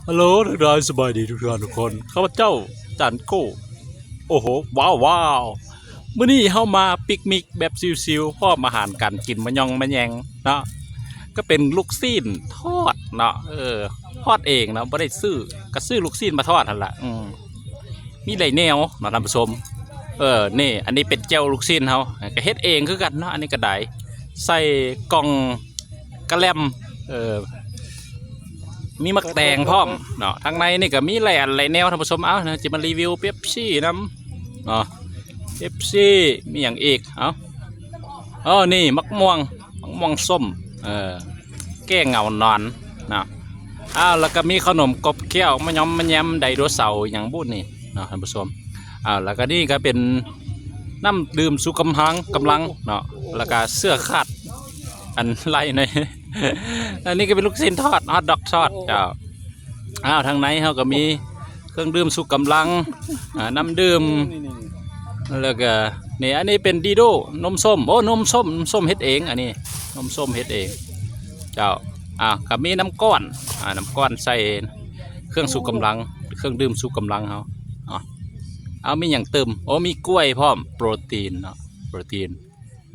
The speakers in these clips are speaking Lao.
ຮັລໂຫຼ ທັກທາຍສະບາຍດີທຸກທ່ານທຸກຄົນ ຂ້າພະເຈົ້າ ຈານໂກ້ ໂອ້ໂຫ ວ້າວໆ ມື້ນີ້ເຮົາມາປິກນິກແບບຊິວໆ ພ້ອມອາຫານການກິນມະຍ່ອງມະແຍງເນາະ ກໍເປັນລູກຊີ້ນທອດເນາະ ເອີ ທອດເອງເນາະ ບໍ່ໄດ້ຊື້ ກໍຊື້ລູກຊີ້ນມາທອດຫັ້ນລະ ອືມ ມີຫຼາຍແນວເນາະທ່ານຜູ້ຊົມ ເອີ ນີ້ ອັນນີ້ເປັນແຈ່ວລູກຊີ້ນເຮົາ ກໍເຮັດເອງຄືກັນເນາະ ອັນນີ້ກໍໄດ້ ໃສ່ກ່ອງ ກະແລັມ ເອີ ມີໝາກແຕງພ້ອມເນາະ ທາງໃນນີ້ກໍມີຫຼາຍອັນຫຼາຍແນວທ່ານຜູ້ຊົມ ເອົາ ຊິມາຣີວິວເປັບຊີນຳເນາະ ເປັບຊີ ມີຫຍັງອີກ ເອົາ ເອີ ນີ້ໝາກມ່ວງ ໝາກມ່ວງສົ້ມ ເອີ ແກ້ເຫງົານອນເນາະ ເອົາ ແລ້ວກໍມີຂະໜົມກົບແກ້ວ ມະຍອມມະແຍມ ໄດໂນເສົາ ຫຍັງບຸນີ້ເນາະທ່ານຜູ້ຊົມ ເອົາ ແລ້ວກໍນີ້ກໍເປັນນ້ຳດື່ມຊູກຳລັງ ກຳລັງເນາະ ແລ້ວກໍເສື້ອຂາດ ອັນໄລ່ໜ້ອຍ ອັນນີ້ກໍເປັນລູກຊີ້ນທອດ ຮອດດອກທອດ ເຈົ້າ ອ້າວ ທາງໃນເຮົາກໍມີເຄື່ອງດື່ມຊູກຳລັງ ອ່າ ນ້ຳດື່ມ ແລ້ວກໍນີ້ ອັນນີ້ເປັນດີໂດ ນົມສົ້ມ ໂອ້ ນົມສົ້ມ ນົມສົ້ມເຮັດເອງ ອັນນີ້ນົມສົ້ມເຮັດເອງ ເຈົ້າ ອ່າ ກໍມີນ້ຳກ້ອນ ອ່າ ນ້ຳກ້ອນໃສ່ເຄື່ອງຊູກຳລັງ ເຄື່ອງດື່ມຊູກຳລັງເຮົາ ເອົາ ເອົາ ມີຫຍັງຕື່ມ ໂອ້ ມີກ້ວຍພ້ອມ ໂປຣຕີນເນາະ ໂປຣຕີນ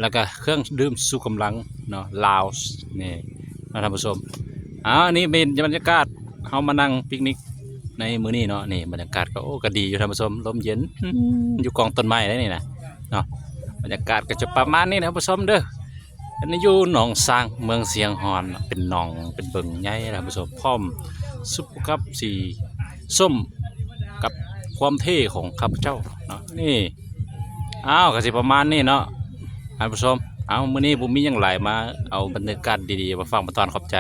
ແລ້ວກະເຄື່ອງດື່ມຊູກຳລັງເນາະ ລາວ ນີ້ເນາະທ່ານຜູ້ຊົມ ອາ ນີ້ເປັນບັນຍາກາດເຮົາມານັ່ງປິກນິກໃນມື້ນີ້ເນາະ ນີ້ບັນຍາກາດກໍ ໂອ້ ກໍດີຢູ່ທ່ານຜູ້ຊົມ ລົມເຢັນ ອືມ ຢູ່ກອງຕົ້ນໄມ້ໄດ໋ນີ້ນະເນາະ ບັນຍາກາດກໍຈະປະມານນີ້ນະທ່ານຜູ້ຊົມເດີ ອັນນີ້ຢູ່ໜອງຊ້າງ ເມືອງຊຽງຮອນ ເປັນໜອງ ເປັນບຶງໃຫຍ່ນະທ່ານຜູ້ຊົມ ພ້ອມສຸບກັບສີສົ້ມ ກັບຄວາມເທ່ຂອງຂ້າພະເຈົ້າເນາະ ນີ້ ອ້າວ ກໍຊິປະມານນີ້ເນາະ ທ່ານຜູ້ຊົມ ເອົາ ມື້ນີ້ບໍ່ມີຫຍັງຫຼາຍ ມາເອົາບັນຍາກາດດີໆມາຝາກມາຕ້ອນ ຂອບໃຈ.